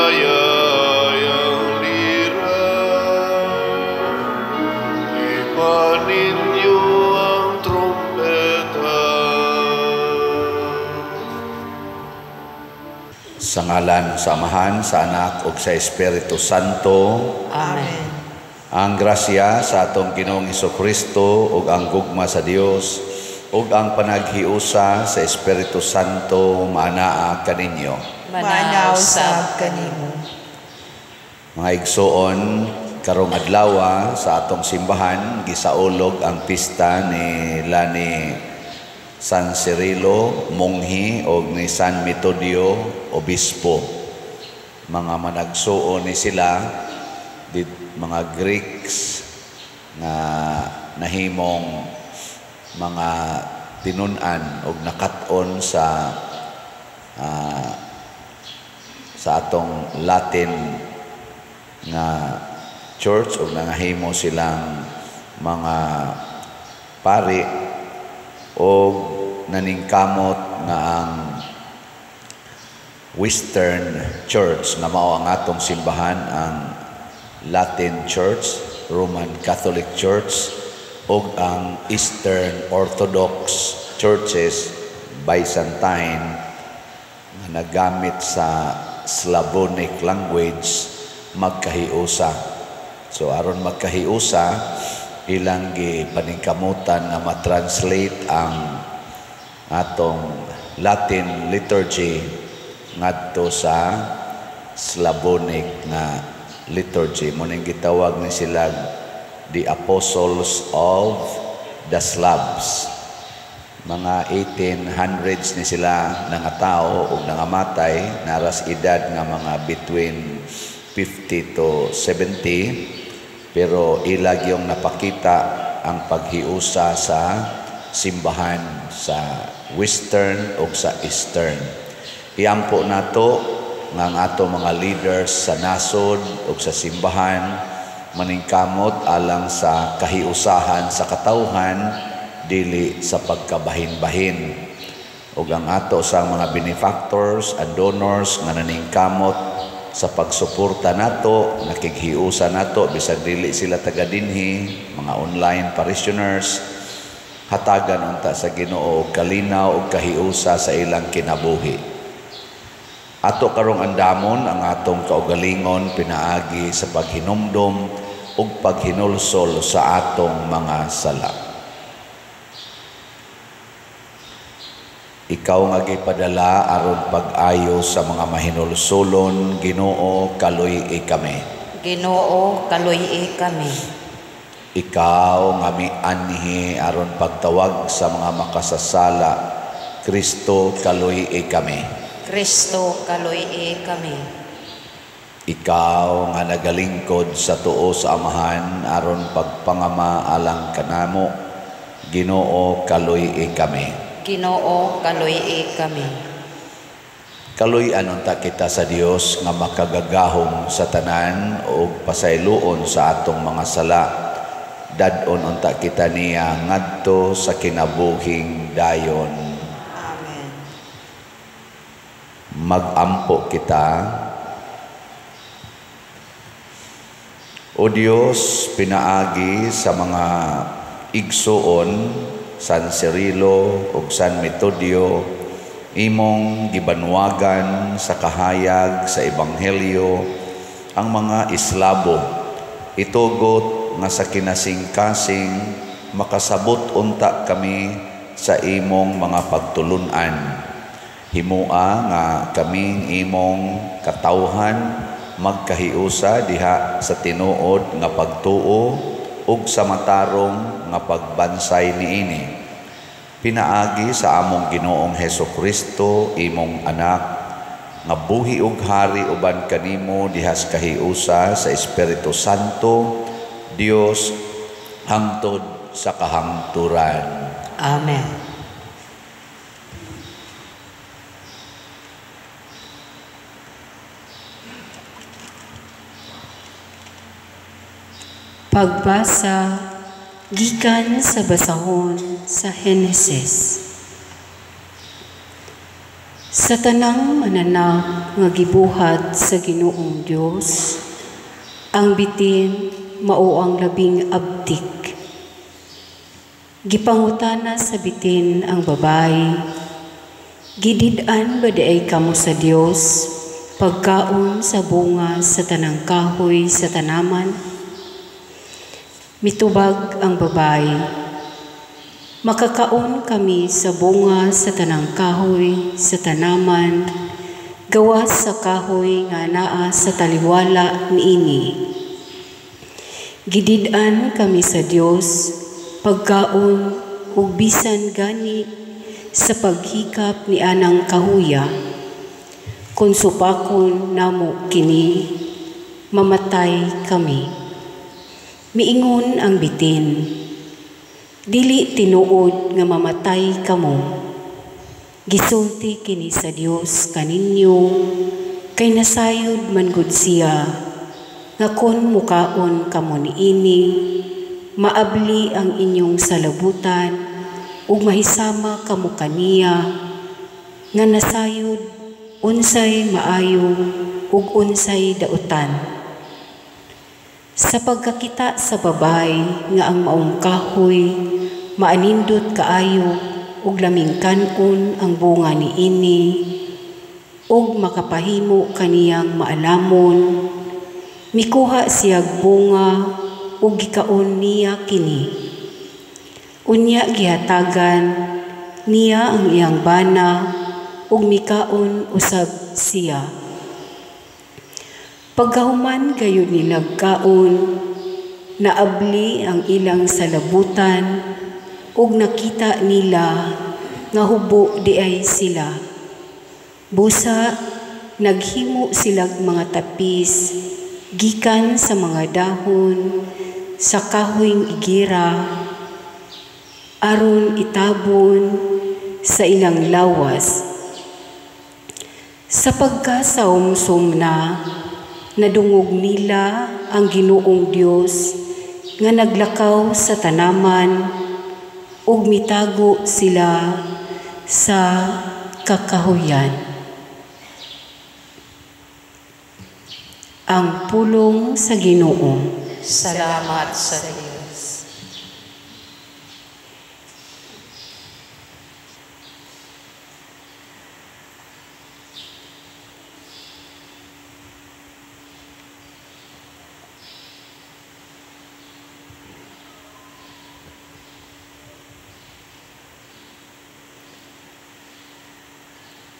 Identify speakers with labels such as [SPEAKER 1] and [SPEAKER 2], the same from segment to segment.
[SPEAKER 1] Kaayayang lira. Ipa ninyo ang trumpeta.
[SPEAKER 2] Sa ngalan sa Amahan, sa Anak ug sa Espiritu Santo.
[SPEAKER 3] Amen.
[SPEAKER 2] Ang grasya sa atong Ginoong Hesukristo ug ang gugma sa Dios ug ang panaghiusa sa Espiritu Santo maanaa kaninyo.
[SPEAKER 3] Manaw sab kanimo.
[SPEAKER 2] Mga igsoon, karong adlaw sa atong simbahan gisaulog ang pista ni Lani San Cirilo monghe og ni San Metodio obispo. Mga managsuon ni sila, mga Greeks nga nahimong mga tinun-an og nakat-on sa atong Latin nga church og nangahimo silang mga pari og naningkamot nga ang Western Church nga mao ang atong simbahan, ang Latin Church, Roman Catholic Church ug ang Eastern Orthodox Churches, Byzantine, nga nagamit sa Slavonic language, magkahiusa. So aron magkahiusa, ilang gipaningkamutan nga ma-translate ang atong Latin liturgy ngadto sa Slavonic nga liturgy. Mo ning gitawag ni sila the Apostles of the Slavs. Mga 1800s ni sila nangatao ug nangamatay, naras edad nga mga between 50 to 70, pero ilag yung napakita ang paghiusa sa simbahan sa Western ug sa Eastern. Iampo nato nga ang ato mga leaders sa nasod ug sa simbahan maningkamot alang sa kahiusahan sa katawhan, dili sa pagkabahin-bahin. Ug ang ato sa mga benefactors and donors nga naningkamot sa pagsuporta nato, nakighiusa nato bisag dili sila taga dinhi, mga online parishioners, hatagan unta sa Ginoo og kalinaw ug kahiusa sa ilang kinabuhi. Ato karong andamon ang atong kaugalingon pinaagi sa paghinumdom ug paghinulsol sa atong mga sala. Ikaw nga gipadala aron pag-ayo sa mga mahinulsolon, Ginoo, kaluy-i kami.
[SPEAKER 3] Ginoo, kaluy-i kami.
[SPEAKER 2] Ikaw nga mianhi aron pagtawag sa mga makasasala, Kristo, kaluy-i kami.
[SPEAKER 3] Kristo, kaluy-i kami.
[SPEAKER 2] Ikaw nga nagalingkod sa tuo sa Amahan aron pagpangama alang kanamo, Ginoo, kaluy-i kami.
[SPEAKER 3] Ginoo, kaluy-i kami.
[SPEAKER 2] Kaluy-an unta kita sa Dios nga makagagahom sa tanan ug pasayloon sa atong mga sala. Dad-on unta kita niya ngadto sa kinabuhing dayon.
[SPEAKER 3] Amen.
[SPEAKER 2] Magampo kita. O Dios, pinaagi sa mga igsuon San Cirilo ug San Metodio, imong gibanwagan sa kahayag sa Ebanghelyo ang mga Eslabo. Itugot nga sa kinasingkasing makasabot unta kami sa imong mga pagtulun-an. Himua nga kaming imong katawhan magkahiusa diha sa tinuod nga pagtuo ug sa matarong nga pagbansay niini. Pinaagi sa among Ginoong Hesukristo, imong anak, nga buhi ug hari uban kanimo dihas kahiusa sa Espiritu Santo, Dios, hangtod sa kahangturan.
[SPEAKER 3] Amen.
[SPEAKER 4] Pagbasa gikan sa basahon sa Henesis. Sa tanang mananap nga gibuhat sa Ginoong Dios, ang bitin mao ang labing abtik. Gipangutana sa bitin ang babayi, gidid-an ba diay kamo sa Dios pagkaon sa bunga sa tanang kahoy sa tanaman? Mitubag ang babayi, makakaon kami sa bunga sa tanang kahoy sa tanaman, gawas sa kahoy nga naa sa taliwala niini. Gidid-an kami sa Dios pagkaon ug bisan gani sa paghikap ni anang kahuya. Kung supakon namo kini, mamatay kami. Miingon ang bitin, dili tinuod nga mamatay kamo. Gisulti kini sa Dios kaninyo, kay nasayod man gud siya nga kon mukaon kamo niini, maabli ang inyong salabutan ug mahisama kamo kaniya nga nasayod unsay maayo ug unsay dautan. Sa pagkakita sa babay nga ang maong kahoy maanindot kaayo ug laming kan-on ang bunga niini ug makapahimo kaniyang maalamon, mikuha siyag bunga ug gikaon niya kini. Unya gihatagan niya ang iyang bana ug mikaon usab siya. Pagkahuman gayud nilag kaon, naabli ang ilang salabutan ug nakita nila nga hubo diay sila. Busa naghimo silag mga tapis gikan sa mga dahon sa kahoyng igira aron itabon sa ilang lawas. Sa pagkasaumsom na, nadungog nila ang Ginoong Dios nga naglakaw sa tanaman ug mitago sila sa kakahuyan. Ang pulong sa Ginoo.
[SPEAKER 3] Salamat sa Dios.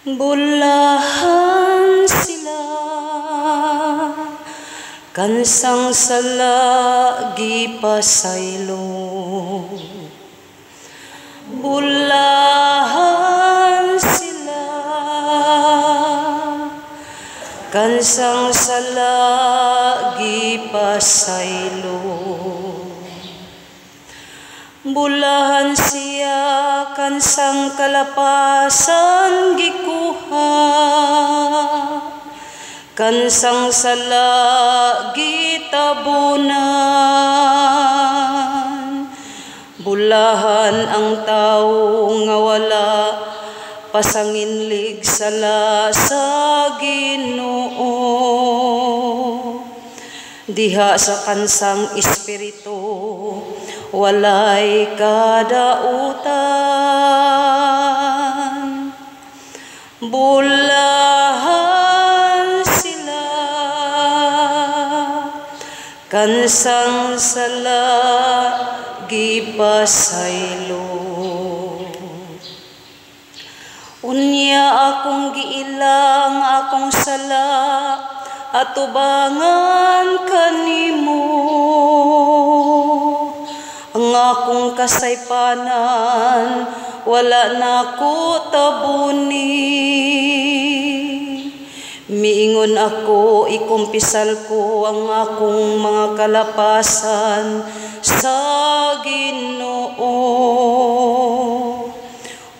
[SPEAKER 5] Bulahan sila kansang sala gipasaylo. Bulahan sila kansang sala gipasaylo. Bulahan siya kansang kalapasan gikuha, kansang sala gitabunan. Bulahan ang tao nga wala pasanginlig sala sa Ginoo. Diha sa kansang espiritu walay kadautan. Bulahan sila kansang sala gipasaylo. Unya akong giilang akong sala atubangan kanimo. Ang akong kasaypanan wala na ko tabuni. Miingon ako, ikumpisal ko ang akong mga kalapasan sa Ginoo.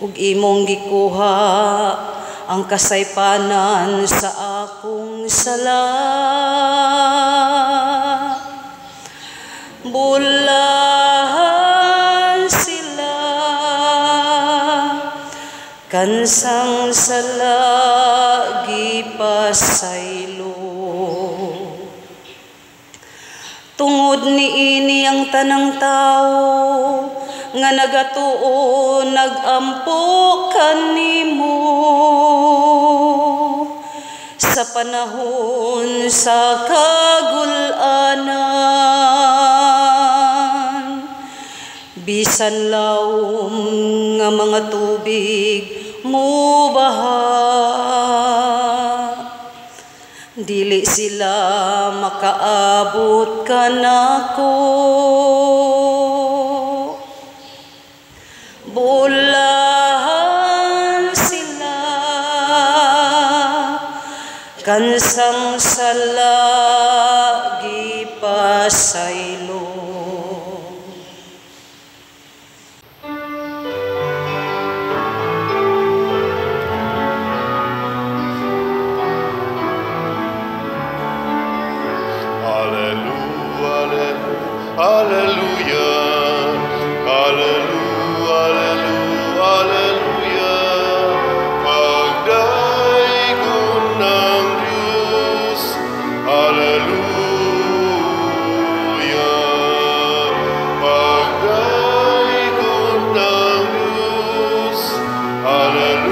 [SPEAKER 5] Ug imong gikuha ang kasaypanan sa akong sala. Bulahan sila Kansang sala gipasaylo. Tungod niini ang tanang tawo nga nagatuo nagampo kanimo sa panahon sa kagul-anan. Bisan lawom nga mga tubig mubaha, dili sila makaabot kanako. Bulahan sila kansang sala gipasaylo.
[SPEAKER 1] Alleluia, alleluia, alleluia, alleluia. Pagdaygon ng Diyos, alleluia. Pagdaygon ng Diyos, alleluia.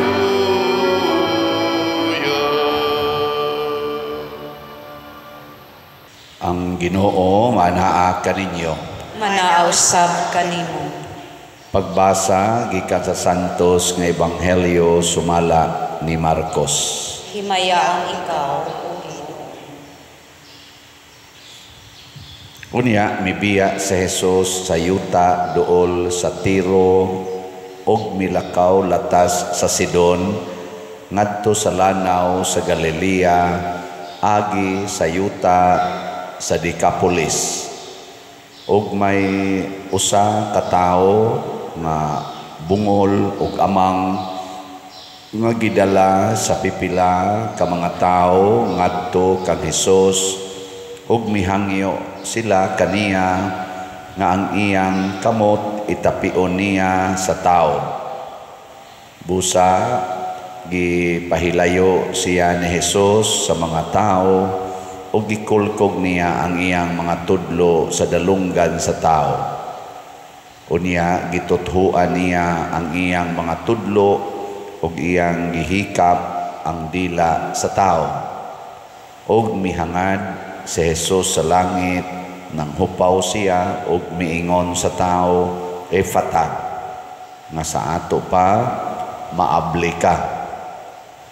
[SPEAKER 2] Ang Ginoo manaa kaninyo.
[SPEAKER 5] Manaaw sab kanimo.
[SPEAKER 2] Pagbasa gikan sa Santos nga Ebanghelyo sumala ni Marcos.
[SPEAKER 5] Himayaang ikaw, o Ginoo.
[SPEAKER 2] Unya mibiya si Jesus sa yuta duol sa Tiro ug milakaw latas sa Sidon ngadto sa lanaw sa Galilea agi sa yuta sa Decapolis. Ug may usa ka tawo nga bungol ug amang nga gidala sa pipila ka mga tawo ngadto kang Hesus ug mihangyo sila kaniya nga ang iyang kamot itapion niya sa tawo. Busa gipahilayo siya ni Hesus sa mga tawo ug gikulkog niya ang iyang mga tudlo sa dalunggan sa tao. Unya gituthuan niya ang iyang mga tudlo ug iyang gihikap ang dila sa tao. Ug mihangad si Jesus sa langit, nang hupaw siya ug miingon sa tao, "Efata," nga sa ato pa maabli ka.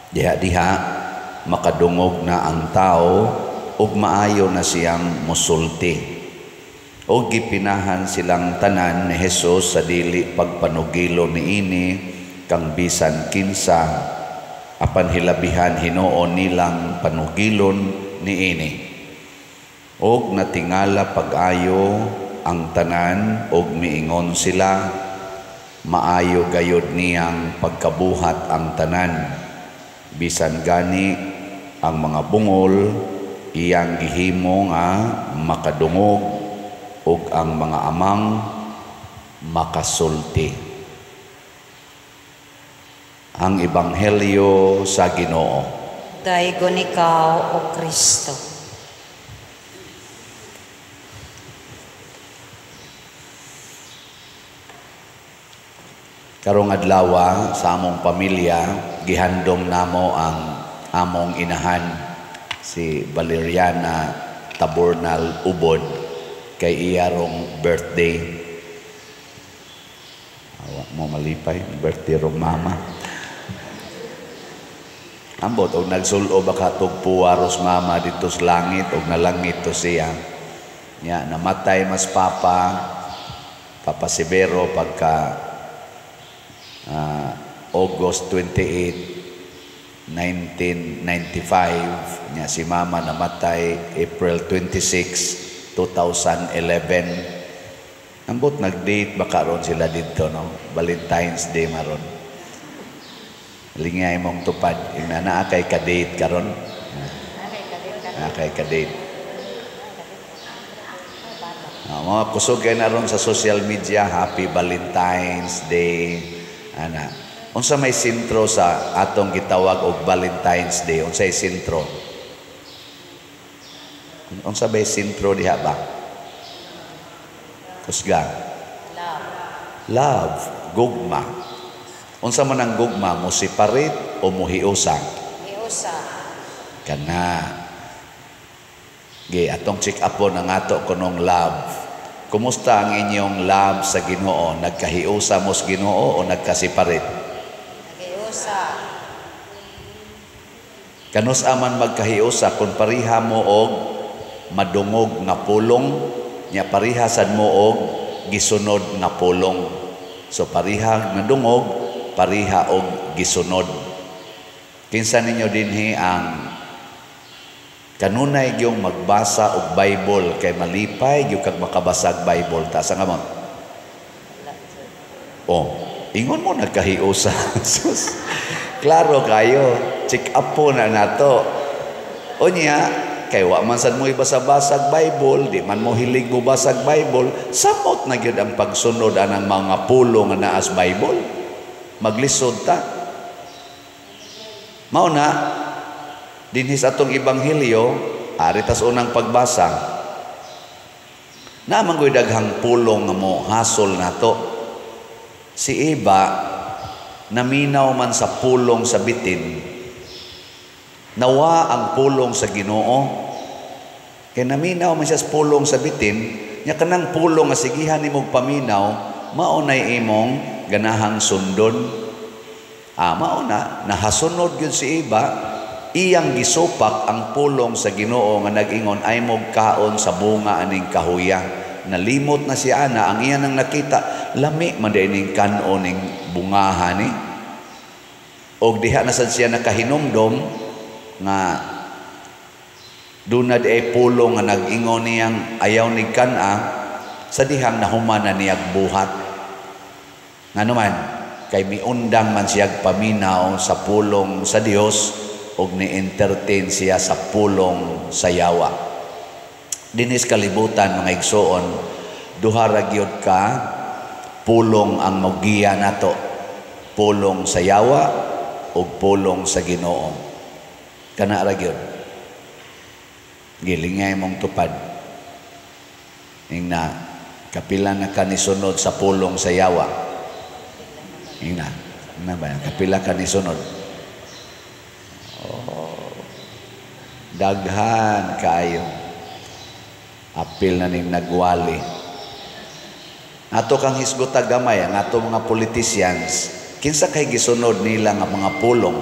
[SPEAKER 2] Diha-diha makadungog na ang tao ug maayo na siyang musulti. Ug gipinahan silang tanan ni Jesus sa dili pagpanugilo niini kang bisan kinsa, apan hilabihan hinuon nilang panugilon niini. Ug natingala pag-ayo ang tanan ug miingon sila, maayo gayod niyang pagkabuhat ang tanan. Bisan gani ang mga bungol iyang gihimo nga makadungog ug ang mga amang makasulti. Ang Ebanghelyo sa Ginoo.
[SPEAKER 5] Daygon ikaw, O Kristo.
[SPEAKER 2] Karong adlaw sa among pamilya, gihandom namo ang among inahan, si Valeriana Tabornal Ubod, kay iya rong birthday. Awa mo malipay, birthday rong mama. Ambot og nagsulo baka tugpuwa ros mama dito sa langit og nalangit to siya. Nya namatay mas papa, Papa Severo pagka August 28, 1995. Nya si mama namatay April 26, 2011. Ambot nag-date baka ron sila dito, no? Valentine's Day maron. Lingay mong tupad. Yung naa kay ka-date karon. Naa kay ka-date. Mga kusog kay na ron sa social media, Happy Valentine's Day. Ana. Unsa may sentro sa atong gitawag og Valentine's Day? Unsay sentro? Unsa bay sentro diha ba? Kusga.
[SPEAKER 5] Love.
[SPEAKER 2] Love, gugma. Unsa man ang gugma, mo separate o mohiusa?
[SPEAKER 5] Hiusa.
[SPEAKER 2] Kana. Ge, atong check up po ang ato kunong love. Kumusta ang inyong love sa Ginoo? Nagkahiusa mo sa Ginoo o nagka-separate?
[SPEAKER 5] Naghiusa.
[SPEAKER 2] Kanus aman magkahiusa kung pariha mo og madungog nga pulong, nya pariha sad mo og gisunod nga pulong. So pariha nga dungog, pariha og gisunod. Kinsa ninyo dinhi ang kanunay gyung magbasa og Bible kay malipay gyud kag makabasa og Bible? Taas ang kamot. Oh, ingon mo nagkahiusa. Sus. Klaro kayo, check up po na nato. Unya, kay wa man sad mo ibasa-basag Bible, di man mo hilig mo basag Bible, samot na gyud ang pagsunod anang mga pulo nga naa sa Bible. Maglisod ta. Mao na dinhi sa atong ebanghelyo, ari tas unang pagbasa. Naa man goy daghang pulong nga mo hasol nato. Si Eva naminaw man sa pulong sa bitin. Nawa ang pulong sa Ginoo. Kay naminaw man siya sa pulong sa bitin, nya kanang pulong nga sigihan nimog paminaw, mao nay imong ganahang sundon. Mao na nahasunod gyud si Eva, iyang gisupak ang pulong sa Ginoo nga nag-ingon ay mog kaon sa bunga aning kahuya. Nalimot na si ana, ang iya nang nakita, lami man day ning kan-on ning bungahan ni. Og diha na sad siya nakahinumdom nga duna di ay pulong nga nag-ingon niyang ayaw ni kan-a, sa dihang nahuman na niyag buhat. Ngano man, kay miundang man siyag paminaw sa pulong sa Dios og ni-entertain siya sa pulong sa yawa. Dinis kalibutan mga igsoon, duha ra gyud ka pulong ang mogiya nato, pulong sa yawa ug pulong sa Ginoo. Kana ra gyud. Gilingay mong tupad. Ingna kapila na ka nisunod sa pulong sa yawa. Ingna, na ba kapila ka nisunod? Oh, daghan kaayo. Apil na ning nagwali. Ato kang hisgota gamay ang ato mga politicians, kinsa kay gisunod nila nga mga pulong?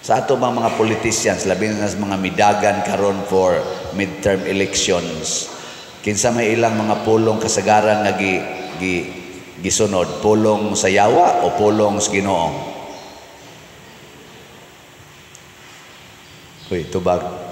[SPEAKER 2] Sa ato bang mga politicians, labi na sa mga midagan karon for midterm elections, kinsa may ilang mga pulong kasagaran nga gisunod? Pulong sa yawa o pulong sa Ginoo? Uy, tubag.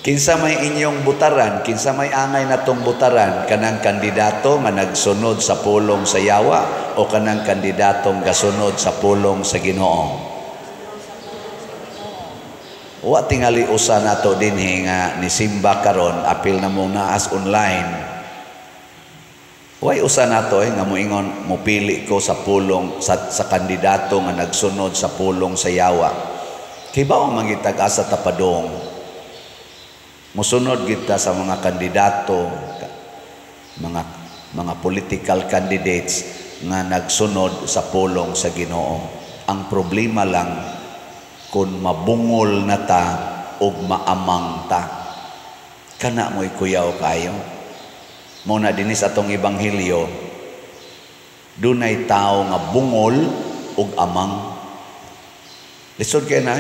[SPEAKER 2] Kinsa may inyong butaran, kinsa may angay natong butaran, kanang kandidato nga nagsunod sa pulong sa yawa o kanang kandidatong gasunod sa pulong sa Ginoo? Wa tingali usa nato dinhi nga nisimba karon, apil na mo naas online. Way usa nato nga moingon mopili ko sa pulong sa kandidato nga nagsunod sa pulong sa yawa. Kay bao mangitag asa tapadong. Musunod kita sa mga kandidato, mga political candidates nga nagsunod sa pulong sa Ginoo. Ang problema lang kung mabungol na ta og maamang ta. Kana mo'y kuyaw kayo. Muna dinis atong ebanghelyo, dunay tao nga bungol og amang. Lisod kay na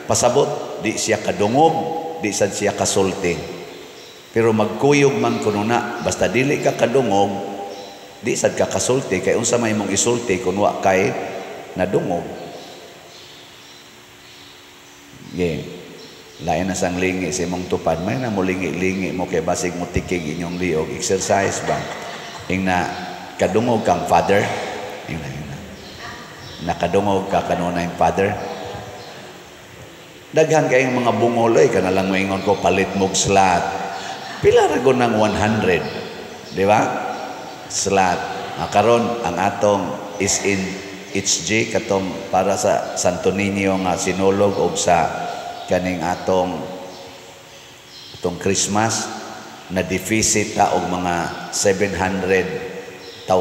[SPEAKER 2] pasabot, di siya kadungog, di sad siya kasulti. Pero magkuyog man kuno na, basta dili ka kadungog, di sad ka kasulti, kay unsa may imong isulti kun wa kay nadungog. Ge, lain na sang lingi sa imong tupad, may na mo lingi-lingi mo kay basig mo tikig inyong liog, exercise ba? Ingna kadungog kang father, ingna ingna. Nakadungog ka kanunay father. Daghan kayong mga bungoloy, kana lang moingon ko palit mog slot. Pila ra go ng 100, di ba? Slot. Karon ang atong SNHG katong para sa Santo Niño nga sinulog og sa kaning atong atong Christmas na deficit ta og mga 700,000.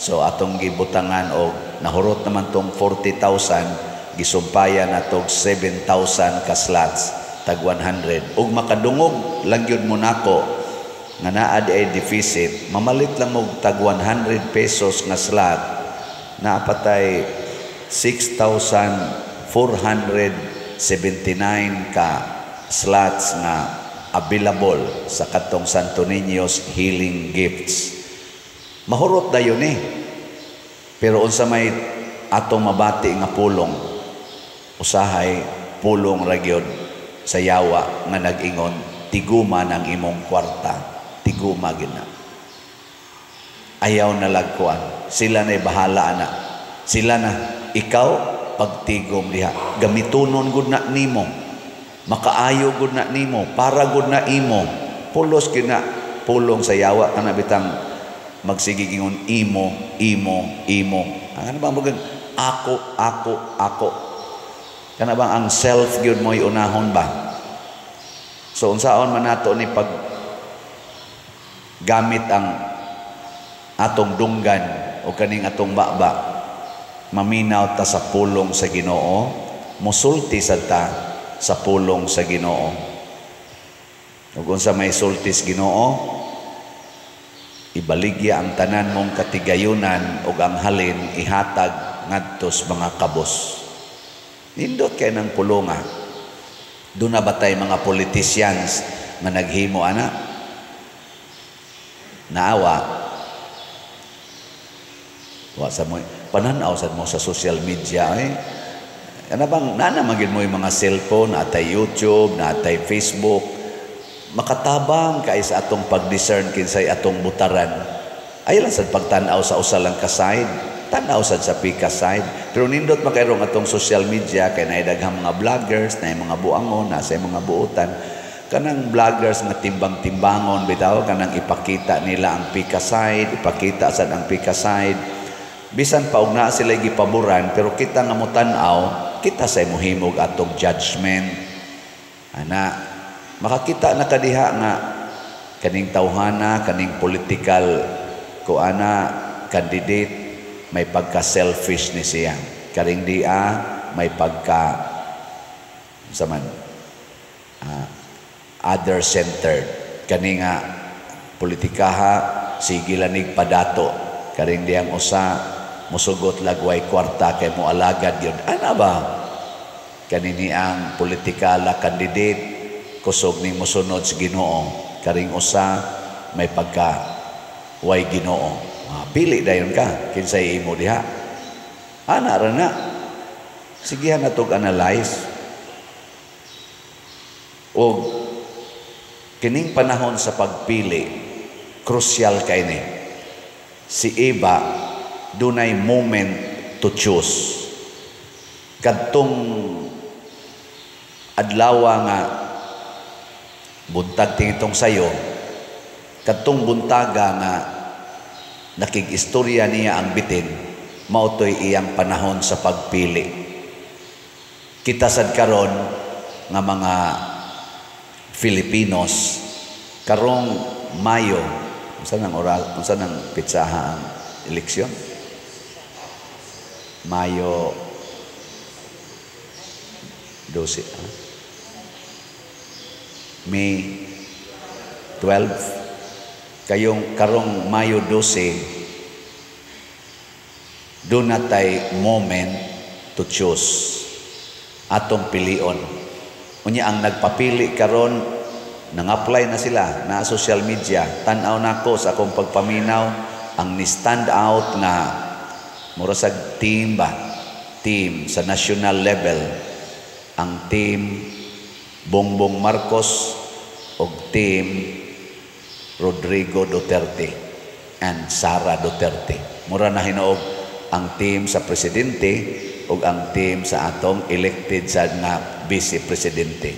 [SPEAKER 2] So atong gibutangan og nahurot naman tong 40,000, gisumpayan natog 7,000 ka slots tag 100. Ug makadungog lang gyud mo nako nga naa di ay deficit, mamalit lang og tag 100 pesos nga slot, naa patay 6,479 ka slots nga available sa katong Santo Niño's Healing Gifts. Mahurot dayon eh. Pero unsa may atong mabati nga pulong, usahay pulong ra gyud sa yawa nga nag-ingon, "Tiguma ng imong kwarta, tiguma gina." Ayaw na lagkuan. Sila na'y bahala ana. Sila na, ikaw pagtigom diha. Gamitunon gud na nimo. Makaayo gud na nimo, para gud na imo. Pulos gyud na pulong sa yawa kana bitang magsigig ingon imo, imo, imo. Ang ano bang mag ako, ako, ako. Kana bang ang self gyud mo'y unahon ba? So unsaon man nato ni pag gamit ang atong dunggan o kaning atong baba, maminaw ta sa pulong sa Ginoo, musulti sad ta sa pulong sa Ginoo. Ug unsa may sulti sa Ginoo? Ibaligya ang tanan mong katigayunan ug ang halin ihatag ngadto sa mga kabos. Nindot kay ng pulonga. Doon na ba tay mga politicians nga naghimo ana? Naawa. Wa sa mo pananaw sad mo sa social media eh. Kana bang nana man gyud mo yung mga cellphone, natay YouTube, natay Facebook, makatabang kay sa atong pag-discern kinsay atong butaran. Ayaw lang sad pagtan-aw sa usa lang ka side, tan-aw sad sa pika side. Pero nindot makairong atong social media kay naay daghang mga vloggers, naay mga buangon, nasa mga buotan. Kanang vloggers nga timbang-timbangon bitaw, kanang ipakita nila ang pika side, ipakita sad ang pika side. Bisan pa og naa sila gipaboran, pero kita nga motan-aw, kita sa muhimog atong judgment. Ana, makakita na kadiha nga kaning tawhana, kaning political kuana candidate may pagka-selfish ni siya. Karing dia may pagka sa man other-centered. Kani nga politikaha sige lanig padato. Karing diyang usa musugot lagway kwarta kay mo alagad yun. Ana ba? Kanini ang politikala candidate kusog ning mosunod sa Ginoo. Karing usa may pagka way Ginoo. Pili dayon ka kinsay imo diha. Ana ra na. Sigihan natog analyze. Og kining panahon sa pagpili, crucial kay ni. Si Eva dunay moment to choose. Kadtong adlaw nga buntag tingitong sayo, kadtong buntaga nga nakig-istorya niya ang bitin, mao to'y iyang panahon sa pagpili. Kita sad karon nga mga Filipinos karong Mayo, unsa nang oras, unsa nang pitsaha ang eleksyon? Mayo 12, ah? May 12, kayong karong Mayo 12, doon na tay moment to choose atong pilion. Unya ang nagpapili karon, nang-apply na sila na social media. Tan-aw nako sa akong pagpaminaw, ang ni stand out nga mura sa team ba, team sa national level, ang team Bongbong Marcos og team Rodrigo Duterte and Sara Duterte. Mura na hinuog ang team sa presidente ug ang team sa atong elected sa nga vice presidente.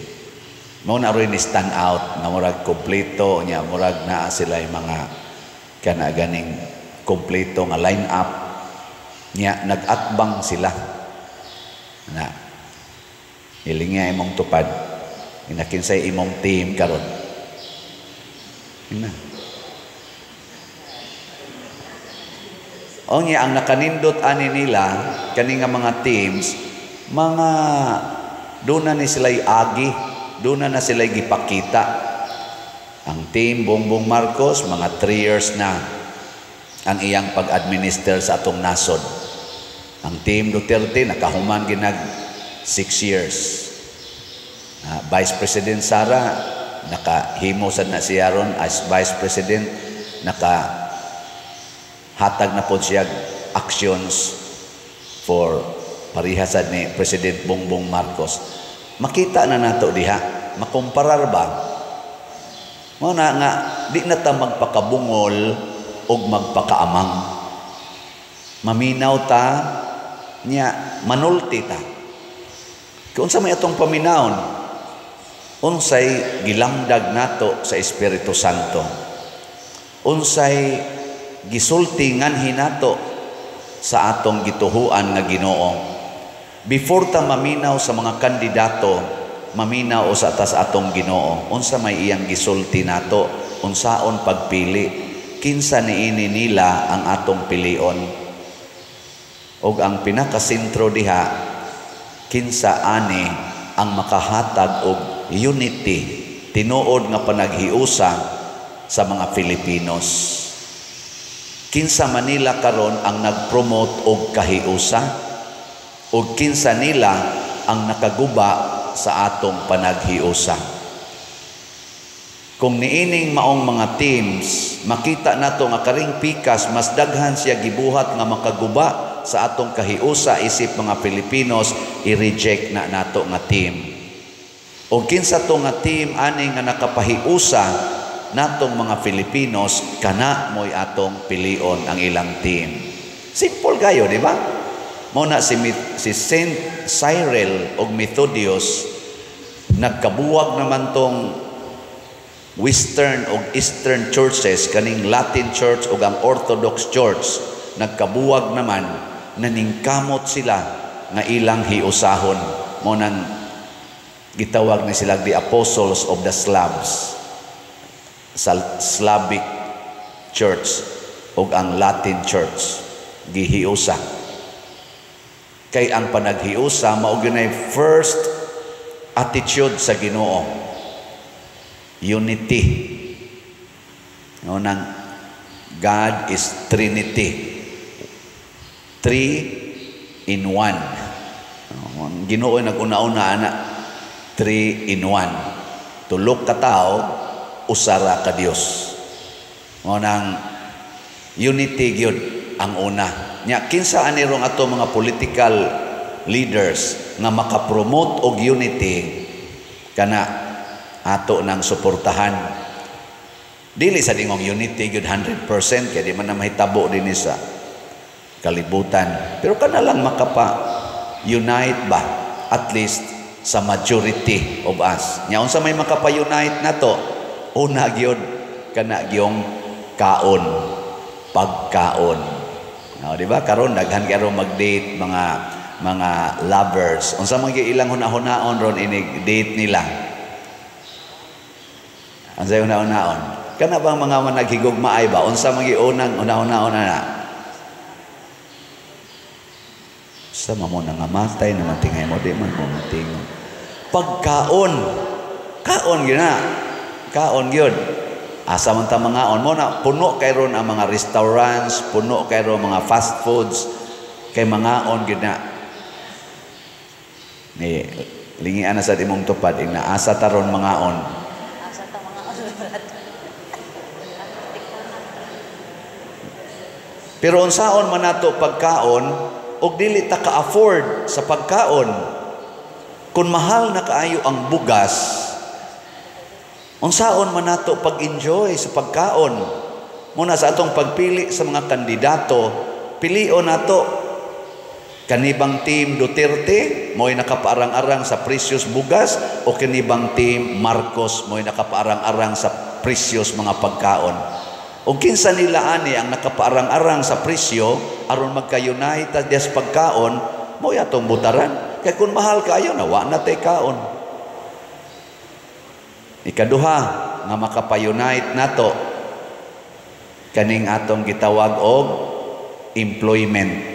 [SPEAKER 2] Mao na rin ni stand out nga murag kompleto niya, murag naa sila yung mga kana ganing kompleto nga line up nya, nag-atbang sila na ilinga imong tupad, inakinsay imong team karon ina. O niya, ang nakanindot ani nila kani nga mga teams, mga doon na ni sila'y agi, doon na sila'y gipakita. Ang team Bongbong Marcos, mga 3 years na ang iyang pag-administer sa atong nasod. Ang team Duterte, nakahuman ginag 6 years. Vice President Sara, nakahimo sad na siya ron as Vice President, nakahatag na po siya actions for parihasad ni President Bongbong Marcos. Makita na nato diha, makumparar ba? Mo na nga di na ta magpakabungol og magpakaamang. Maminaw ta nya, manulti ta. Kung unsa may atong paminawon, unsay gilamdag nato sa Espiritu Santo, unsay gisulti nganhi nato sa atong gituhuan nga Ginoo. Before ta maminaw sa mga kandidato, maminaw sa atas atong Ginoo, unsa may iyang gisulti nato, unsaon pagpili, kinsa niini nila ang atong pilion. Og ang pinakasentro diha, kinsa ani ang makahatag og unity, tinuod nga panaghiusa sa mga Filipinos. Kinsa Manila karon ang nagpromote og kahiusa, og kinsa nila ang nakaguba sa atong panaghiusa. Kung niining maong mga teams, makita nato nga karing pikas mas daghan siya gibuhat nga makaguba sa atong kahiusa isip mga Filipinos, i-reject na nato nga team. Og kinsa to nga team ani nga nakapahiusa natong mga Filipinos, kana mo'y atong pilion ang ilang team. Simple kayo, di ba? Mao na si Saint Cyril og Methodius, nagkabuwag naman tong Western og Eastern churches, kaning Latin Church og ang Orthodox Church, nagkabuwag naman, naningkamot sila nga ilang hiusahon. Mao nang gitawag ni sila the Apostles of the Slavs, sa Slavic Church og ang Latin Church, gihiusa. Kay ang panaghiusa mao gyud first attitude sa Ginoo, unity. No, nang God is Trinity, 3 in 1. Ang Ginoo nag-una-una ana, 3 in 1. Tulok ka tao, usara ka Dios. Mao nang unity gyud ang una. Nya kinsa ani rong ato mga political leaders nga makapromote og unity, kana ato nang suportahan. Dili sa dingong unity gyud 100% kay di man na mahitabo dinhi sa kalibutan. Pero kana lang makapa unite ba, at least sa majority of us. Nya unsa may makapa-unite nato? Una gyud kana gyung kaon, pagkaon. No, di ba? Karon daghan karon mag-date mga lovers. Unsa man gyud ilang hunahunahon ron inig date nila? Unsa hunahunahon? Kana bang mga managhigugmaay ba? Unsa man gyud unang hunahunahon na? Sa mamo nangamatay naman tingay mo, di man mo matingon. Pagkaon, kaon gyud na. Kaon gyud. Asa man ta mangaon mo na, puno kay ron ang mga restaurants, puno kay ron mga fast foods, kay mangaon gyud na. Ni lingian na sa imong tupad, ing naasa ta ron mangaon.
[SPEAKER 5] Asa ta mangaon, brad.
[SPEAKER 2] Pero unsaon man nato pagkaon og dili ta ka-afford sa pagkaon? Kung mahal na kaayo ang bugas, unsaon man nato pag-enjoy sa pagkaon? Muna sa atong pagpili sa mga kandidato, pilion nato kanibang team Duterte mo'y nakapaarang-arang sa presyos bugas, o kanibang team Marcos mo'y nakapaarang-arang sa presyos mga pagkaon. Ug kinsa nila ani ang nakapaarang-arang sa presyo aron magka-unite ta des pagkaon, mao atong butaran. Kay kung mahal kaayo na, wa na tay kaon. Ikaduha nga makapa-unite nato, kaning atong gitawag og employment.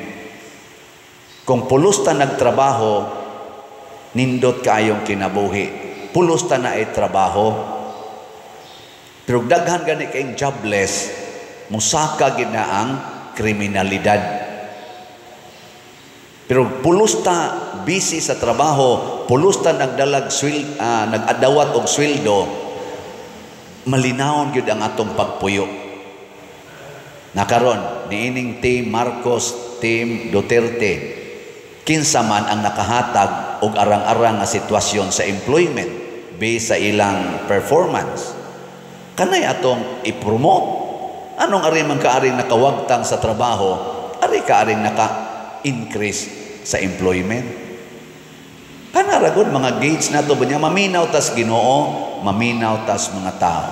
[SPEAKER 2] Kung pulos ta nagtrabaho, nindot kaayong kinabuhi. Pulos ta na ay trabaho. Pero daghan gani kayong jobless, musaka gid na ang kriminalidad. Pero pulos ta busy sa trabaho, pulos ta nagdalag swel, nagadawat og sweldo, malinawon gyud ang atong pagpuyo. Nakaron niining Team Marcos, Team Duterte, kinsa man ang nakahatag og arang-arang nga sitwasyon sa employment based sa ilang performance, kanay atong i-promote. Anong ari man kaaring nakawagtang sa trabaho, ari kaaring naka-increase sa employment. Kana ra gud mga gauge nato ba niya, maminaw tas Ginoo, maminaw tas mga tao.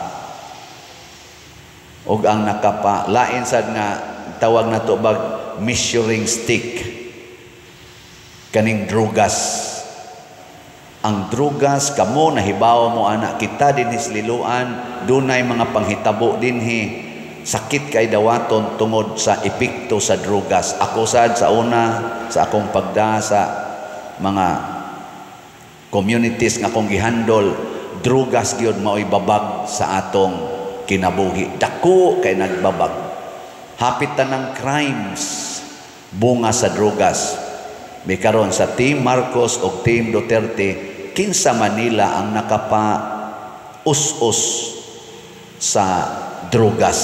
[SPEAKER 2] Og ang nakapalain sad nga tawag nato bag measuring stick, kaning drugas. Ang drugas, kamo nahibaw mo ana, kita dinhi sa Liloan, dunay mga panghitabo dinhi, sakit kay dawaton tungod sa epekto sa drugas. Ako sad sa una sa akong pagda sa mga communities nga akong gihandol, drugas gyud maoy babag sa atong kinabuhi. Dako kay nagbabag. Hapit tanang crimes bunga sa drugas. May karon sa Team Marcos o Team Duterte, kinsa Manila ang nakapa us-us sa drugas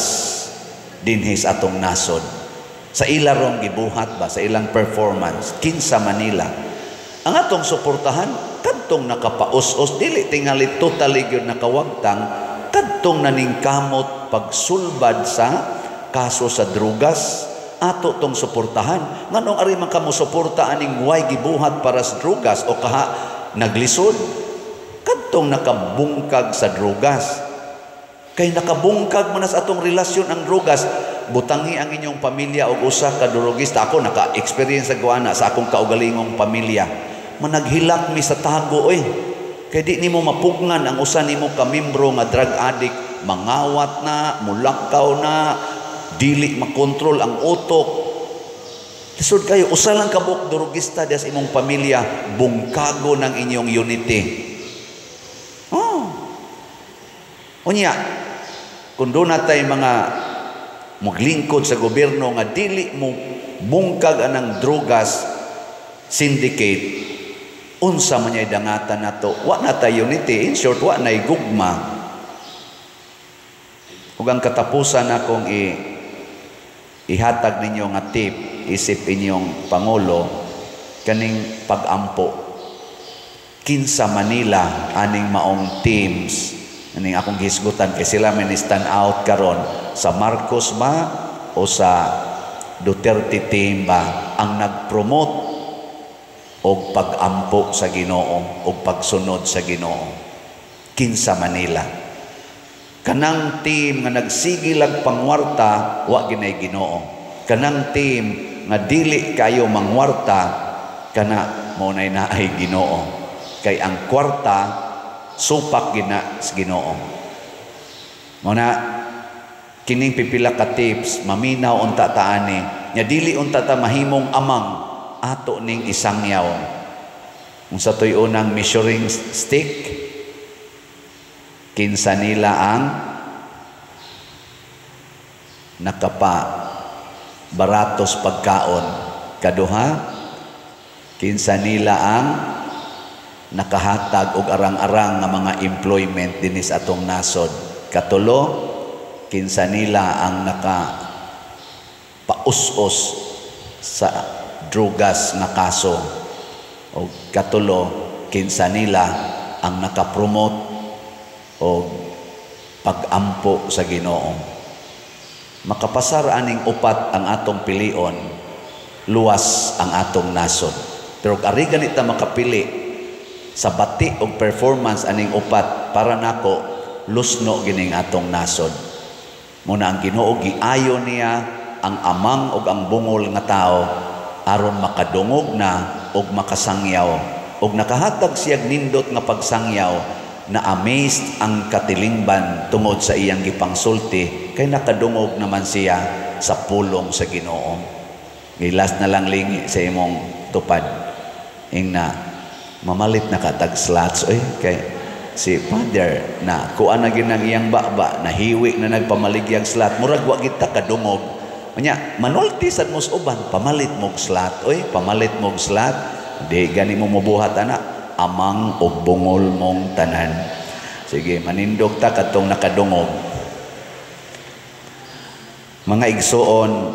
[SPEAKER 2] dinhi sa atong nasod? Sa ila rong gibuhat ba, sa ilang performance, kinsa Manila ang atong suportahan? Kadtong nakapaus-us, dili tingali totally gyud nakawagtang, kadtong naningkamot pagsulbad sa kaso sa drugas, ato tong suportahan. Nganong ari man kamo suporta aning way gibuhat para sa drugas o kaha naglisod? Kadtong nakabungkag sa drugas. Kay nakabungkag man sa atong relasyon ang drugas. Butangi ang inyong pamilya og usa ka drugista. Ako naka-experience sa guana sa akong kaugalingong pamilya. Managhilak mi sa tago oy. Kay di nimo mapugnan ang usa nimo ka membro nga drug addict, mangawat na, mulakaw na, dili makontrol ang utok. Lisod kayo, usa lang kabuk drugista diya sa imong pamilya, bungkago ng inyong unity. Oh. Unya, kung doon natay mga maglingkod sa gobyerno nga dili mo bungkag anang drugas syndicate, unsa man niya dangatan nato? Wa na tay unity, in short, wa nay gugma. Ug ang katapusan akong ihatag ninyo nga tip isip inyong pangulo, kaning pag-ampo. Kinsa Manila aning maong teams aning akong gihisgutan kay sila man stand out karon, sa Marcos ba o sa Duterte team ba ang nag-promote og pag-ampo sa Ginoo og pagsunod sa Ginoo? Kinsa Manila? Kanang team nga nagsigilag pangwarta, wa ginay Ginoo. Kanang team nga dili kayo mangwarta, kana mo nay naay Ginoo. Kay ang kwarta supak gina sa Ginoo. Mo na kining pipila ka tips, maminaw unta ta ani, nya dili unta ta mahimong amang ato ning isangyaw. Unsa toy unang measuring stick? Kinsa nila ang nakapa baratos pagkaon? Kaduha, kinsa nila ang nakahatag og arang-arang nga mga employment dinhi sa atong nasod? Katulo, kinsa nila ang naka paus-os sa drugas nga kaso? O katulo, kinsa nila ang nakapromote og pag-ampo sa Ginoo? Makapasar aning upat ang atong pilion, luwas ang atong nasod. Pero ari ganita makapili sa bati og performance aning upat, para nako lusno gining atong nasod. Muna ang Ginoo giayo niya ang amang ug ang bungol nga tao aron makadungog na ug makasangyaw, ug nakahatag siya nindot nga pagsangyaw na amazed ang katilingban tungod sa iyang gipangsulti kay nakadungog naman siya sa pulong sa Ginoo. Gilas na lang lingi sa imong tupad. Ingna, mamalit na katag slots oy, kay si Father na kuan na gid ang iyang baba, nahiwi na nagpamaligyag slot, murag wa gid ta kadungog. Unya manulti sad mo sa uban, pamalit mog slot oy, pamalit mog slot. Di gani mo mobuhat ana, amang og bungol mong tanan. Sige, manindog ta kadtong nakadungog. Mga igsuon,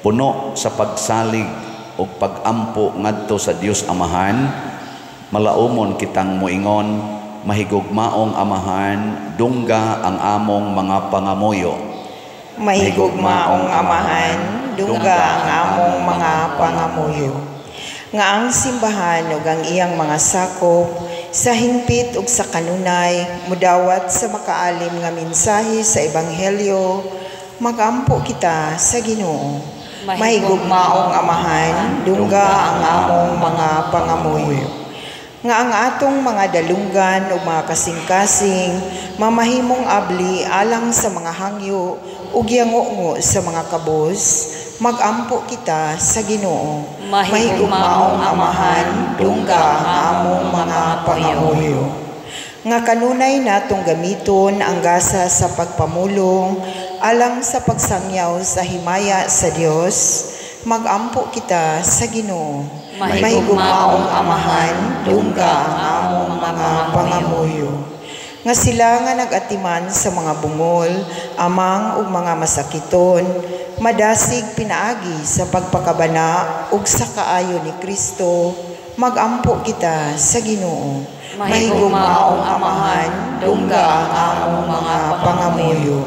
[SPEAKER 2] puno sa pagsalig ug pagampo ngadto sa Dios Amahan, malaumon kitang moingon: Mahigugmaong Amahan, dungga ang among mga pangamuyo.
[SPEAKER 6] Mahigugmaong Amahan, dungga ang among mga pangamuyo. Nga ang simbahan ug ang iyang mga sakop sa hingpit ug sa kanunay mudawat sa makaalim nga mensahe sa ebanghelyo, magampo kita sa Ginoo. Mahigugmaong Amahan, dungga ang among mga pangamuyo. Nga ang atong mga dalunggan ug mga kasing-kasing mamahimong abli alang sa mga hangyo ug yango sa mga kabos, magampo kita sa Ginoo.
[SPEAKER 3] Mahigugmaong
[SPEAKER 6] Amahan, dungga ang among mga pangamuyo. Nga kanunay natong gamiton ang gasa sa pagpamulong alang sa pagsangyaw sa himaya sa Dios, magampo kita sa Ginoo.
[SPEAKER 3] Mahigugmaong
[SPEAKER 6] Amahan, dungga ang among mga pangamuyo. Nga sila nga nag-atiman sa mga bungol, amang ug mga masakiton, madasig pinaagi sa pagpakabana ug sa kaayo ni Kristo, magampo kita sa Ginoo.
[SPEAKER 3] Mahigugmaong Amahan,
[SPEAKER 6] dungga ang among mga pangamuyo.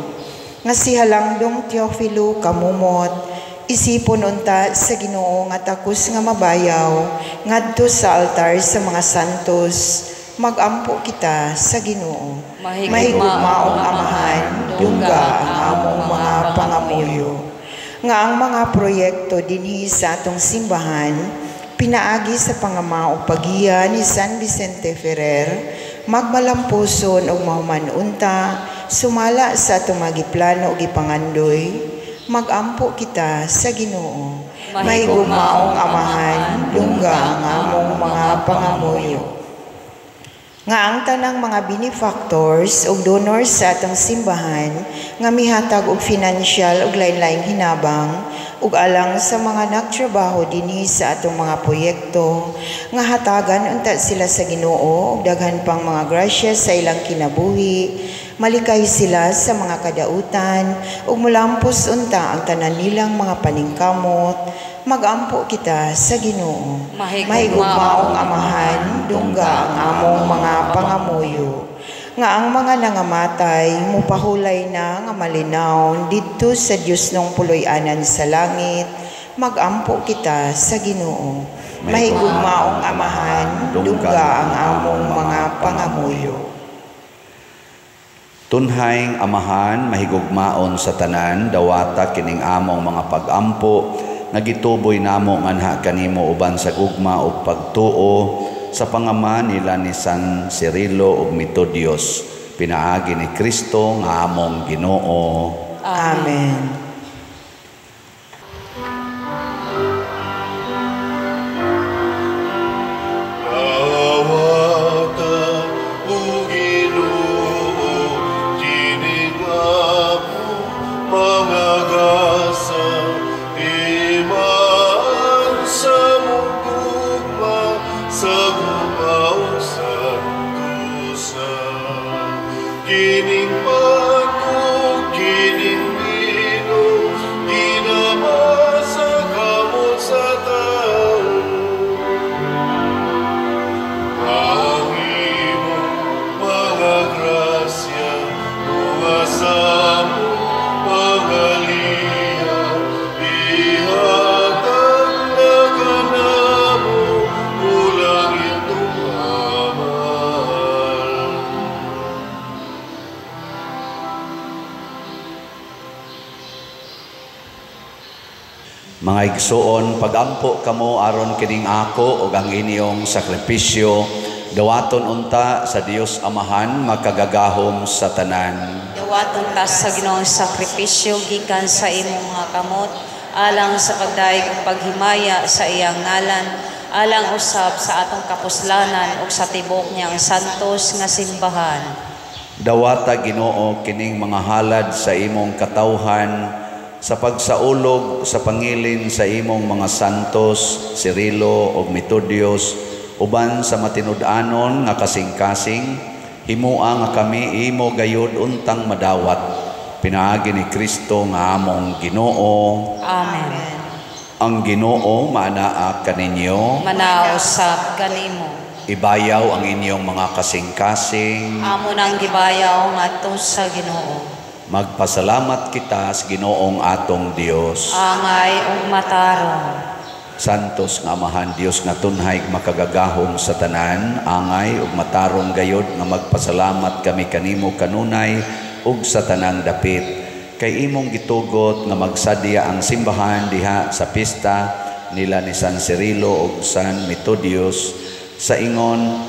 [SPEAKER 6] Nga si Halangdong Teofilo Camomot, isipon unta sa Ginoo nga takos nga mabayaw ngadto sa altar sa mga santos, magampo kita sa Ginoo.
[SPEAKER 3] Mahigugmaong
[SPEAKER 6] Amahan, dungga ang among mga pangamuyo. Nga ang mga proyekto dinhi sa atong simbahan pinaagi sa pangama o pagiya ni San Vicente Ferrer magmalampuson ug mahuman unta sumala sa atong mga giplano ug gipangandoy, magampo kita sa Ginoo.
[SPEAKER 3] Mahigugmaong
[SPEAKER 6] Amahan, dungga ang among mga pangamuyo. Nga ang tanang mga benefactors ug donors sa atong simbahan nga mihatag og financial ug lain-laing hinabang ug alang sa mga nagtrabaho dinhi sa atong mga proyekto, nga hatagan unta sila sa Ginoo og daghan pang mga grasya sa ilang kinabuhi, malikay sila sa mga kadautan ug mulampos unta ang tanan nilang mga paningkamot, magampo kita sa Ginoo.
[SPEAKER 3] Mahigugmaong
[SPEAKER 6] Amahan, dungga ang among mga pangamuyo. Nga ang mga nangamatay mupahulay na nga malinaw didto sa Dios nung puloy-anan sa langit, magampo kita sa Ginoo. Mahigugmaong Amahan, dungga ang among mga pangamuyo.
[SPEAKER 2] Tunhaing Amahan, mahigugmaon sa tanan, dawata kining among mga pagampo nga gituboy namo nganha kanimo uban sa gugma ug pagtuo sa pangama nila ni San Cirilo ug Metodios, pinaagi ni Kristo nga among Ginoo.
[SPEAKER 6] Amen.
[SPEAKER 1] Dawata, o Ginoo, kining among mga gasa, imaan sa mong gugma, sa gugmaong santusa. Kining pagkog, kining bino,
[SPEAKER 2] Mga igsuon, pagampo kamo aron kining ako ug ang inyong sakripisyo, dawaton unta sa Dios Amahan makagagahom sa tanan.
[SPEAKER 5] Dawaton ta sa Ginoong sakripisyo gikan sa imong mga kamot, alang sa pagdayeg ug paghimaya sa iyang ngalan, alang usab sa atong kapuslanan ug sa tibok niyang santos nga simbahan.
[SPEAKER 2] Dawata Ginoo kining mga halad sa imong katawhan sa pagsaulog sa pangilin sa imong mga santos, Cirilo ug Methodius, uban sa matinud-anon nga kasing-kasing, himua nga kami imo gayud untang madawat. Pinaagi ni Kristo nga among Ginoo.
[SPEAKER 5] Amen.
[SPEAKER 2] Ang Ginoo maanaa kaninyo.
[SPEAKER 5] Manausap kanimo.
[SPEAKER 2] Ibayaw ang inyong mga kasing-kasing.
[SPEAKER 5] Amo nang gibayaw ngadto sa Ginoo.
[SPEAKER 2] Magpasalamat kita sa Ginoong atong Dios.
[SPEAKER 5] Angay ug matarong.
[SPEAKER 2] Santos nga Amahan Dios nga tunhay makagagahom sa tanan, angay ug matarong gayod nga magpasalamat kami kanimo kanunay ug sa tanang dapit. Kay imong gitugot nga magsadya ang simbahan diha sa pista nila ni San Cirilo ug San Methodius sa ingon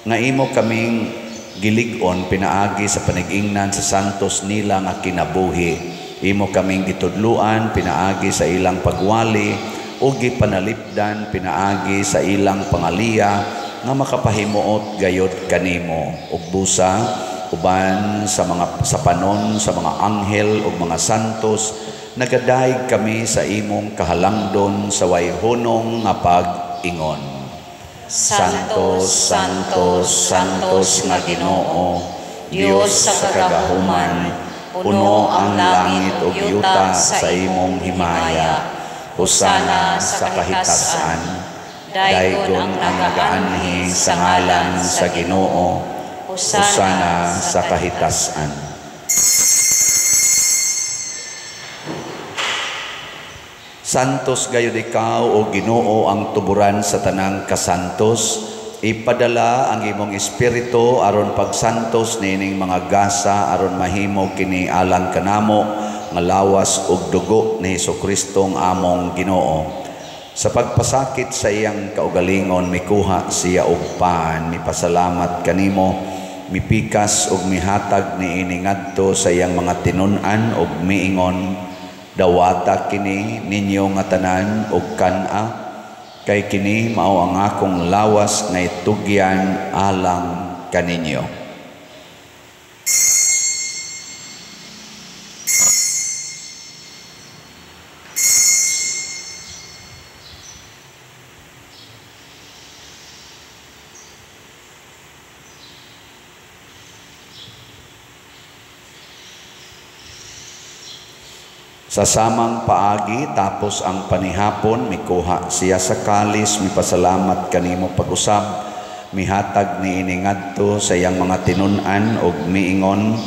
[SPEAKER 2] nga imo kaming gilig-on pinaagi sa panigingnan sa santos nila nga kinabuhi. Imo kaming gitudluan pinaagi sa ilang pagwali ug gipanalipdan pinaagi sa ilang pangaliya nga makapahimuot gayod kanimo. Ug busa uban sa mga sa panon sa mga anghel ug mga santos, nagadayeg kami sa imong kahalangdon sa way hunong nga pag-ingon. Santo, Santo, Santos nga Ginoo, Dios sa kagahuman, puno ang langit ug yuta sa imong himaya. Hosana sa kahitasan. Daygon ang nagaanhi sa ngalan sa Ginoo. Hosana sa kahitasan. Santos gayud ikaw o Ginoo ang tuburan sa tanang kasantos. Ipadala ang imong espiritu aron pagsantos niining mga gasa aron mahimo kini alang kanamo nga lawas ug dugo ni Hesukristo ang among Ginoo. Sa pagpasakit sa iyang kaugalingon mikuha siya og pan, mipasalamat kanimo, mipikas ug mihatag niini ngadto sa iyang mga tinun-an ug miingon, dawata kini ninyo nga tanan ug kan-a, kay kini mao ang akong lawas nga itugyan alang kaninyo. Sa samang paagi, tapos ang panihapon, mikuha siya sa kalis, mipasalamat kanimo pag-usab, mihatag niini ngadto sa iyang mga tinun-an ug miingon,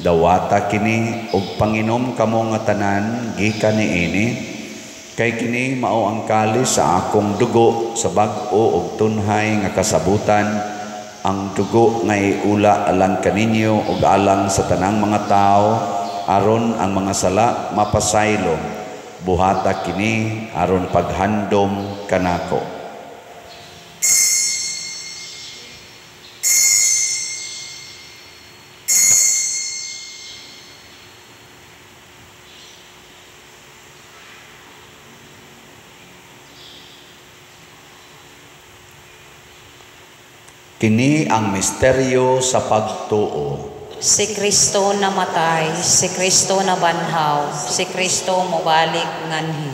[SPEAKER 2] dawata kini ug panginom kamo nga tanan gikan niini, kay kini mao ang kalis sa akong dugo sa bag-o ug tunhay nga kasabutan, ang dugo nga iula alang kaninyo ug alang sa tanang mga tawo, aron ang mga sala mapasaylo. Buhata kini aron paghandom kanako. Kini ang misteryo sa pagtuo.
[SPEAKER 5] Si Kristo namatay, si Kristo nabanhaw, si Kristo mobalik nganhi.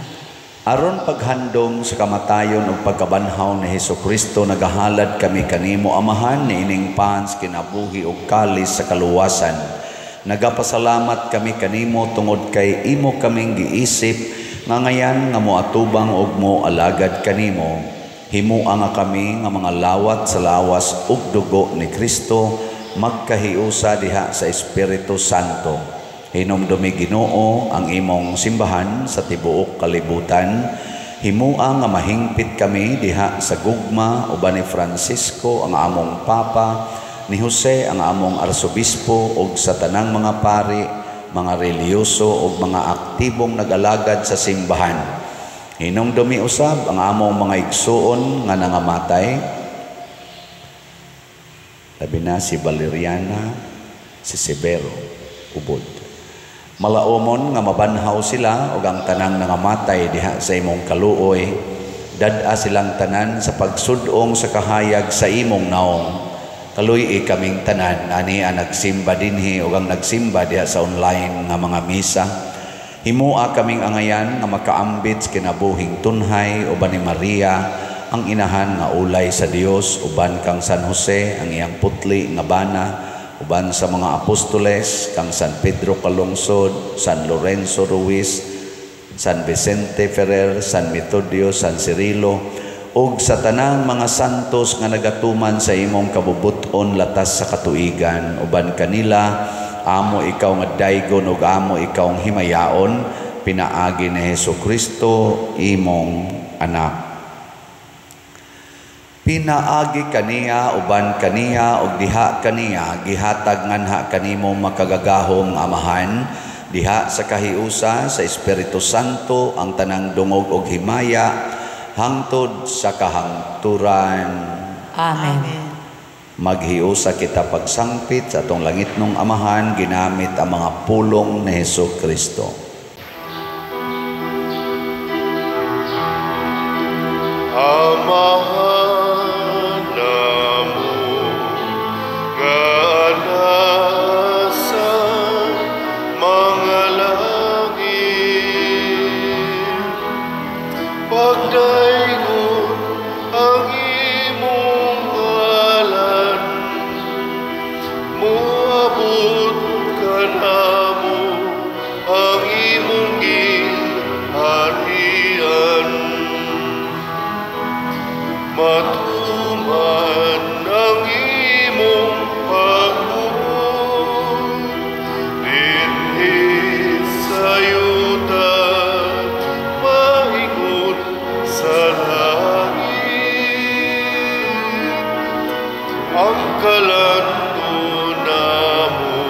[SPEAKER 2] Aron paghandom sa kamatayon ug pagkabanhaw ni Hesukristo, nagahalad kami kanimo Amahan niining pans kinabuhi ug kalis sa kaluwasan. Nagapasalamat kami kanimo tungod kay imo kaming giisip nga ngayan nga moatubang ug moalagad kanimo. Himua nga kami nga mga lawat sa lawas ug dugo ni Kristo, magkahiusa diha sa Espiritu Santo. Hinumdumi Ginoo ang imong simbahan sa tibuok kalibutan. Himua nga mahingpit kami diha sa gugma uban ni Francisco ang among Papa, ni Jose ang among Arsobispo ug sa tanang mga pari, mga relihiyoso ug mga aktibong nag-alagad sa simbahan. Hinumdumi usab ang among mga igsuon nga nangamatay, labi na si Valeriana, si Severo, ubod. Malaumon nga mabanhaw sila ug ang tanang nangamatay diha sa imong kaluoy, dad-a silang tanan sa pagsudong sa kahayag sa imong naong. Kaluy-i kaming tanan ani ang nagsimba dinhi ug ang nagsimba diha sa online nga mga misa. Himua kaming angayan nga makaambit sa kinabuhing tunhay uban ni Maria ang inahan nga ulay sa Dios, uban kang San Jose ang iyang putli nga bana, uban sa mga apostoles kang San Pedro Calungsod, San Lorenzo Ruiz, San Vicente Ferrer, San Metodio, San Cirilo, ug sa tanang mga santos nga nagatuman sa imong kabubut-on latas sa katuigan. Uban kanila amo ikaw nga daygon ug amo ikaw ang himayaon, pinaagi ni Hesus Kristo imong anak. Pinaagi kaniya, uban kaniya ug diha kaniya gihatag nganha kanimo makagagahom Amahan, diha sa kahiusa sa Espiritu Santo ang tanang dungog ug himaya hangtod sa kahangturan.
[SPEAKER 5] Amen.
[SPEAKER 2] Maghiusa kita pagsangpit sa atong langitnong Amahan ginamit ang mga pulong ni Hesus Kristo.
[SPEAKER 1] Amahan namo nga nasa mga langit, pagdaygon ang imong ngalan, moabot kanamo ang imong gingharian. Matuman ang imong pagbuot dinhi sa yuta, maingon sa langit. Ang kalanto namo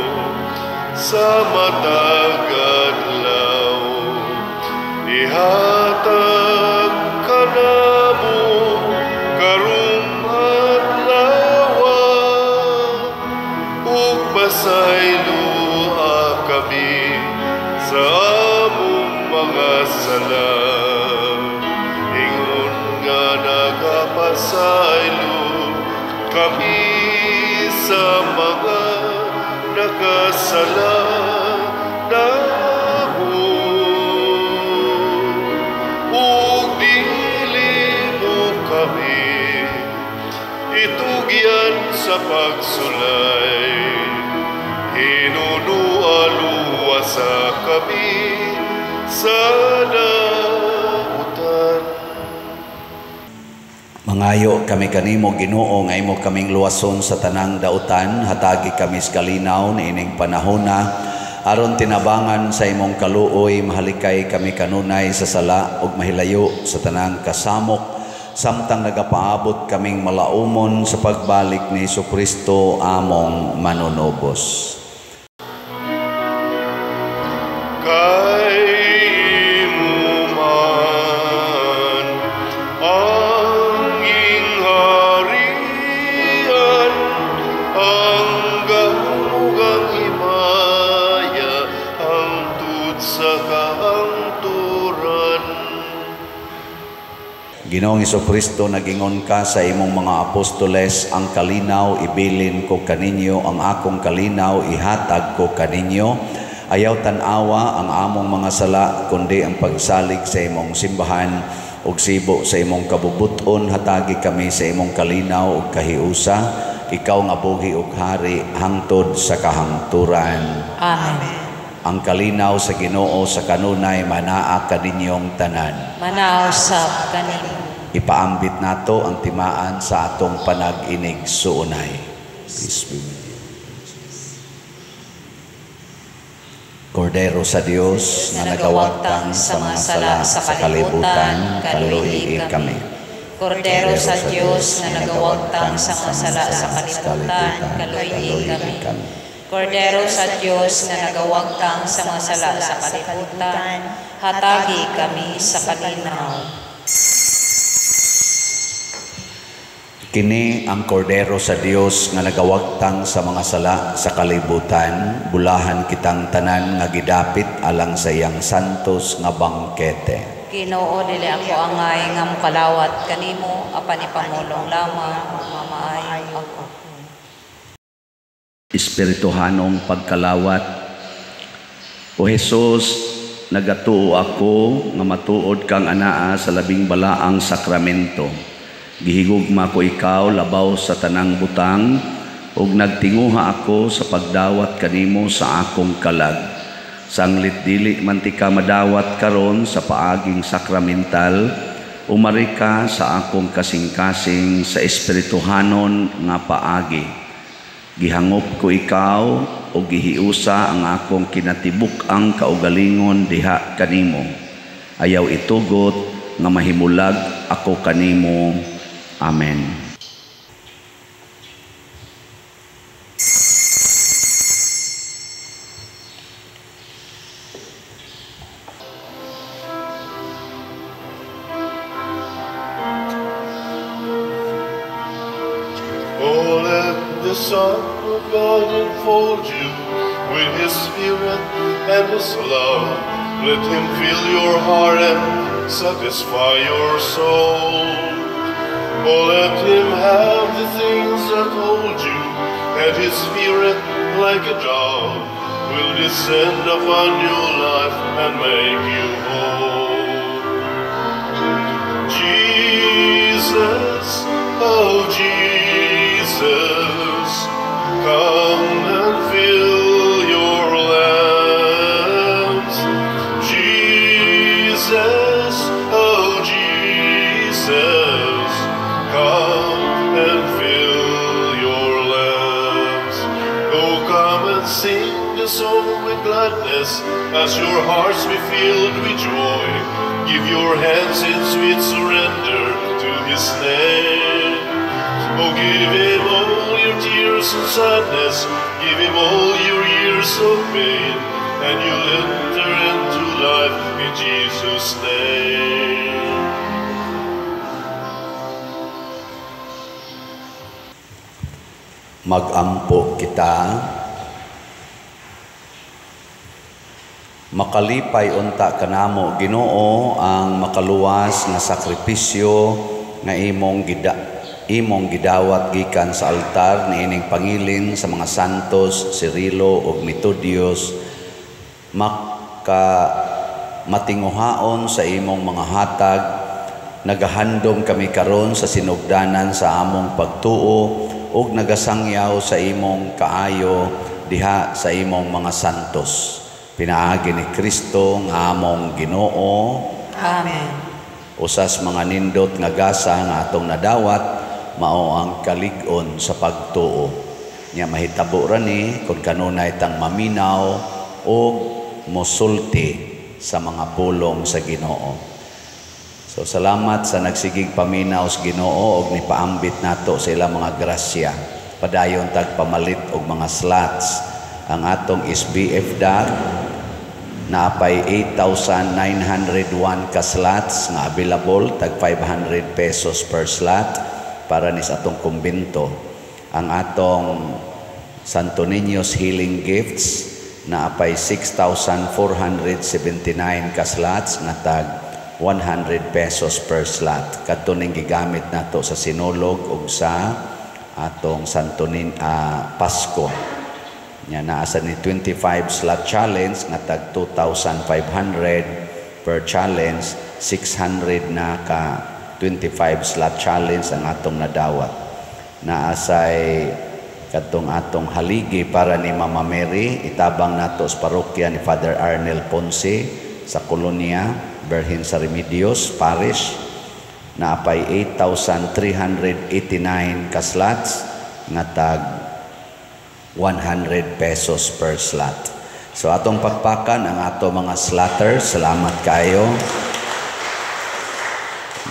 [SPEAKER 1] sa matag adlaw, ihatag kanamo karong adlaw, ug pasayloa kami sa among mga sala, ingon nga nagapasaylo kami sa mga nakasala namo. Ug dili mo kami itugyan sa pagsulay, hinunualuwasa kami sa dautan.
[SPEAKER 2] Mangayo kami kanimo Ginoo nga imo kaming luwason sa tanang dautan, hatagi kami sa kalinaw niining panahona aron tinabangan sa imong kaluoy, mahalikay kami kanunay sa sala ug mahilayo sa tanang kasamok, samtang nagapaabot kaming malaumon sa pagbalik ni Hesukristo among manunubos.
[SPEAKER 1] Kay imo man ang gingharian, ang gahom ug ang himaya, hangtod sa kahangturan.
[SPEAKER 2] Ginoong Hesukristo, nagingon ka sa imong mga apostoles, ang kalinaw ibilin ko kaninyo, ang akong kalinaw ihatag ko kaninyo. Ayaw tan-awa ang among mga sala, kundi ang pagsalig sa imong simbahan ug sibo sa imong kabubut-on. Hatagi kami sa imong kalinaw ug kahiusa, ikaw nga buhi ug hari hangtod sa kahangturan.
[SPEAKER 5] Amen.
[SPEAKER 2] Ang kalinaw sa Ginoo sa kanunay manaa kaninyong tanan.
[SPEAKER 5] Manaa usab kanimo.
[SPEAKER 2] Ipaambit nato ang timaan sa atong panag-inig suunay. Peace be with you. Kordero sa Dios nga nagawagtang sa mga sala sa kalibutan, kaluhi kami.
[SPEAKER 5] Kordero sa Dios nga nagawagtang sa mga sala sa kalibutan, kaluhi kami. Kordero sa Dios nga nagawagtang sa mga sala sa kalibutan, Hatagi kami sa kalinaw.
[SPEAKER 2] Kini ang kordero sa Dios nga nagawagtang sa mga sala sa kalibutan, bulahan kitang tanan nga gidapit alang sa iyang santos nga bangkete.
[SPEAKER 5] Ginoo, dili ako angay nga mokalawat kanimo, apan ipamulong lamang mamaayo ako.
[SPEAKER 2] Espirituhanong pagkalawat. O Hesus, nagatuo ako nga matuod kang anaa sa labing balaang sakramento. Gihigugma ko ikaw labaw sa tanang butang ug nagtinguha ako sa pagdawat kanimo sa akong kalag. Sanglit dili man ti ka madawat karon sa paaging sakramental, umari ka sa akong kasing-kasing sa espirituhanon nga paagi. Gihangop ko ikaw ug gihiusa ang akong kinatibuk-ang kaugalingon diha kanimo. Ayaw itugot nga mahimulag ako kanimo. Amen.
[SPEAKER 1] Oh, let the Son of God enfold you with His Spirit and His love. Let Him fill your heart and satisfy your soul. Oh, let Him have the things that hold you, and His Spirit, like a dove, will descend upon your life and make you whole. Jesus, oh Jesus, come and fill your lamps. Jesus, oh Jesus, come and fill your lamps. Oh, come and sing the song with gladness, as your hearts be filled with joy. Give your hands in sweet surrender to His name. Oh, give Him all your tears and sadness, give Him all your years of pain, and you'll enter into life in Jesus' name.
[SPEAKER 2] Magampo kita. Makalipay unta kanamo Ginoo ang makaluwas nga sakripisyo nga imong gidawat gikan sa altar niining pangilin sa mga santos Cirilo ug Methodius, maka matinguhaon sa imong mga hatag. Nagahandom kami karon sa sinugdanan sa among pagtuo ug nagasangyaw sa imong kaayo diha sa imong mga santos. Pinaagi ni Kristo nga among Ginoo.
[SPEAKER 5] Amen.
[SPEAKER 2] Usas mga nindot nga gasa nga atong nadawat mao ang kalig-on sa pagtuo. Nya mahitabo ra ni kun kanunay tang maminaw og mosulti sa mga pulong sa Ginoo. So salamat sa nagsigig paminaw sa Ginoo og nipaambit nato sa ilang mga grasya. Padayon tag pamalit og mga slots. Ang atong SBF dag naapay 8,901 ka slots nga available, tag 500 pesos per slot para ni sa atong kumbento. Ang atong Santo Niño's Healing Gifts naapay 6,479 ka slots nga tag 100 pesos per slot. Kadto ning gigamit nato sa Sinulog ug sa atong Santo Pasko. Nya naa sa ni 25 slot challenge nga tag 2,500 per challenge, 600 na ka 25 slot challenge ang atong nadawat. Naa say kadtong atong haligi para ni Mama Mary, itabang nato sa parokya ni Father Arnel Ponce sa Colonia Virgen sa Remedios Parish, naapay 8,389 ka slots nga tag 100 pesos per slot. So atong pakpakan ang ato mga slotters. Salamat kayo.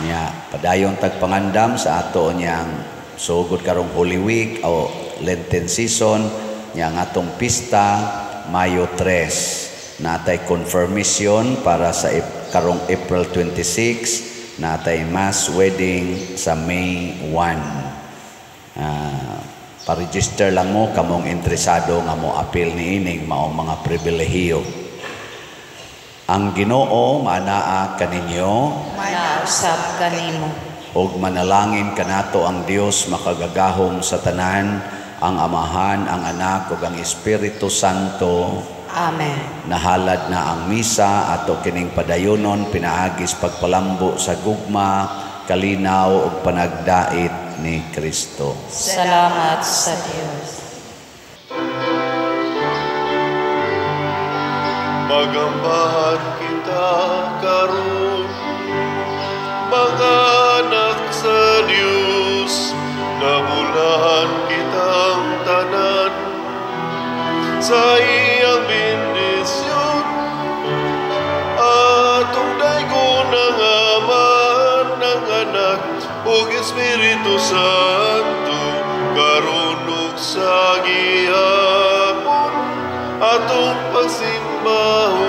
[SPEAKER 2] Nya padayon tag pangandam sa ato niyang sugod karong Holy Week o Lenten season, nya ang atong pista Mayo 3. Natay confirmation para sa karong April 26, natay mass wedding sa May 1. Pa-register lang mo kamong interesado nga mo apil niining maong mga pribilehiyo. Ang Ginoo maanaa kaninyo.
[SPEAKER 5] Nausab kanimo.
[SPEAKER 2] Ug manalangin kanato ang Dios makagagahom sa tanan, ang Amahan, ang Anak ug ang Espiritu Santo.
[SPEAKER 5] Amen.
[SPEAKER 2] Nahalad na ang misa, ato kining padayonon pinaagis pagpalambo sa gugma, kalinaw ug panagdait ni Kristo.
[SPEAKER 5] Salamat sa Dios.
[SPEAKER 1] Magambahan kita karon, mga anak sa Dios, nabulahan kitang tanan sa iyang bendisyon. Atong daygon ang Ama, ng Anak ug Espiritu Santo, karon ug sa gihapon atong pagsimbahon.